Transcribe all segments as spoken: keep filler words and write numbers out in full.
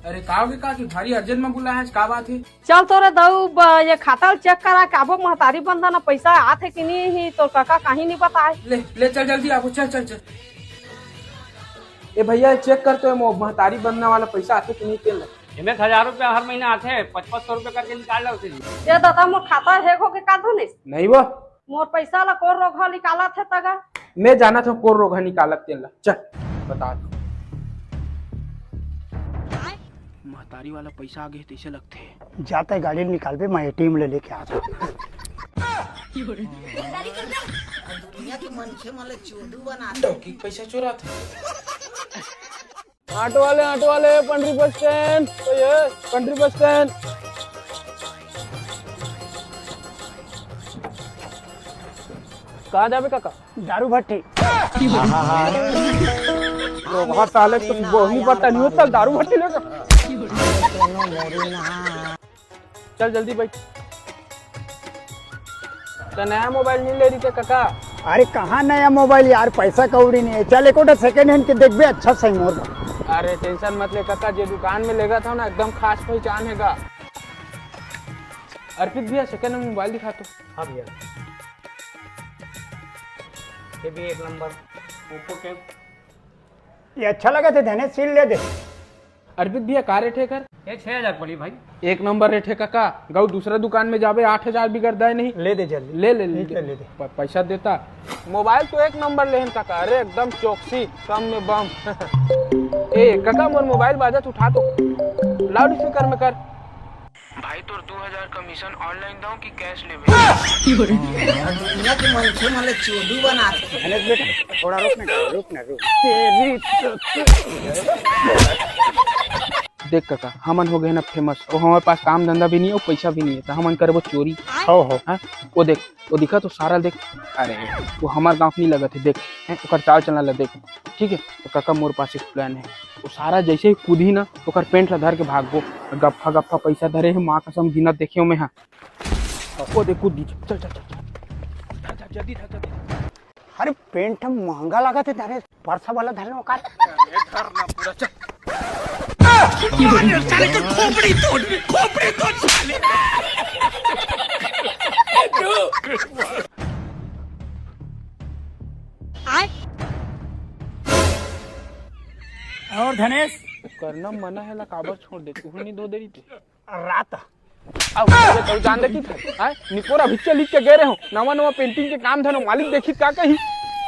अरे का होगे का कि भारी अर्जेंट में बुलाए हस, का बात हे? चल तोरे दऊ ब-, ये खाता ल चेक करा के आबो, महतारी बंदा ना पैसा आत हे कि नहीं ही, तोर कका कहीं नहीं बताए। ले ले चल जल्दी आबो, चल चल चल। ए भैया चेक कर तो ये मो-, महतारी बंदा वाला पैसा आथे कि नहीं तेल। एमे हजार रुपया हर महीना आथे, पच पच सौ रुपया करके निकाल लो उसे। ये दादा मोर खाता हैक होगे का धनेश? नहीं वो। मोर पैसा ला कोन रोगहा निकालत हे तगा? मैं जानत हूँ कोन रोगहा निकालत तेन ला। चल, बता दो। महतारी वाला पैसा आ गे तैसे लगथे। जाते गाड़ी निकालबे, मैं एटीएम ले लेके आ जाऊँ। दुनिया के मनखे मन ला चोदू बना दे। डौकी के पैसा चोरात हे। ऑटो वाले, ऑटो वाले, पंडरी बस स्टैंड, तो ये पंडरी बस स्टैंड। कहाँ जाबे काका? दारू भट्टी। रोगहा साले कुछ बोहनी पता नहीं होता, दारू भट्टी लेकर। चल जल्दी बैठ। त नया मोबाइल नहीं ले रही थे काका? अरे कहाँ नया मोबाइल यार, पैसा कौड़ी नहीं है। चल एको सेकंड हैंड के देखबे, अच्छा सही मोर। अरे टेंशन मत ले काका, जे दुकान में लेगा था ना एकदम खास पहचान है का। अर्पित भैया सेकंड हैंड मोबाइल दिखा तो। हाँ भैया, ये भी एक नंबर ओप्पो के। ये अच्छा लगा थे धने, सील ले दे। अर्पित भैया का रेट है कर? ये छह हजार पड़ी भाई। एक नंबर रेट है काका। गऊ दूसरा दुकान में जाबे, आठ हजार बिगड़ दाए नहीं। ले दे जल्दी। ले ले ले ठीक है, ले दे। प-, पैसा देता। मोबाइल तो एक नंबर लेहन काका, अरे एकदम चौकसी, कम में बम। ए काका मोर मोबाइल बाजत, उठा तो। लाउड स्पीकर में कर। भाई तोर दो हजार कमीशन ऑनलाइन दऊं कि कैश लेबे? दुनिया के मनखे मन ला चोदू बना दे। अरे बेटा, थोड़ा रुक ना, रुक ना, रुक। तेरी तो देख काका, हमन हो गए ना फेमस, वो हमारे पास काम धंधा भी नहीं है, वो पैसा भी नहीं है, तो हमन करबो चोरी। हो, हो। हाँ? वो देख, वो दिखा तो सारा देख। अरे, वो हमार गाँव के नहीं लगत है, देख, हैं, ओकर चाल चलना ला देख। ठीक है, तो काका मोर पास एक प्लान है। वो सारा जैसे ही कूदी ना, ओकर पेंट ला धर के भागबो। गप्फा गप्फा पैसा धरे है, माँ कसम गिनत देखे मैं, हाँ। वो देख कूद दी, चल चल चल चल। धर, धर, जल्दी धर, जल्दी धर। अरे पेंट महंगा लागत है, धरे परसा वाला धरने का। अरे धर ना पूरा, चल। साले के खोपड़ी तोड़, खोपड़ी तोड़ साले। और धनेश? करना मना है ला, काबर छोड़ दे, तू नहीं धो दे रही थी। रात। अब तू जान दे की था, हैं? निपोरा भिच्चे लिख के गए रहे हो, नवा नवा पेंटिंग के काम धनो, मालिक देखी का कही।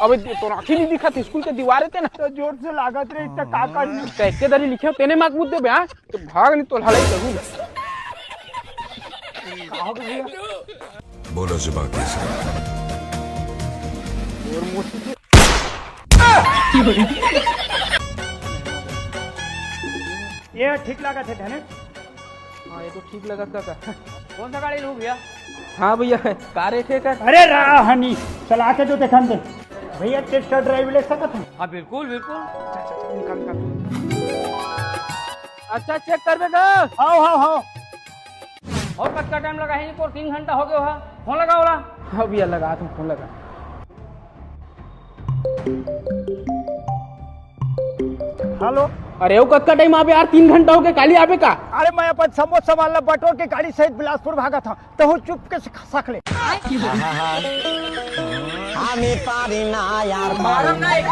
अबे दे-, तोर आँखी नहीं दिखत, स्कूल के दीवारे ते ना। तो जोर से लागत रहे, इतना का करी? तो एक के दरी लिखे हो, तेने माक मुद्दे बे, हाँ? तो भाग नहीं तो लड़ाई करूँ। का हो गया? बोलो जुबान के साथ। और मोती के ये ठीक लागत है धने। हाँ, ये तो ठीक लगत काका। कौन सा गाड़ी लूँ भैया? हाँ भैया, का रेट है कर? अरे राहनी, चला के जो देखन दे। भैया टेस्ट ड्राइव ले सकत हूँ? हाँ बिल्कुल बिल्कुल। चल, चल, चल, निकाल, निकाल। अच्छा चेक करबे का? हाव हाव हाव। और कतका टाइम लगा है इनको? तीन घंटा हो गया हुआ। फोन लगाओ ला। हाँ भैया, लगा तुम फोन लगा। हेलो। अरे वो कतका टाइम आबे यार, तीन घंटा हो गया, काली आबे का? अरे मैं अपन समोसा वाला बटोर के गाड़ी सहित बिलासपुर भागा था, तो हूँ चुप के से खसक ले। हमें पारी ना यार, मारो ना एक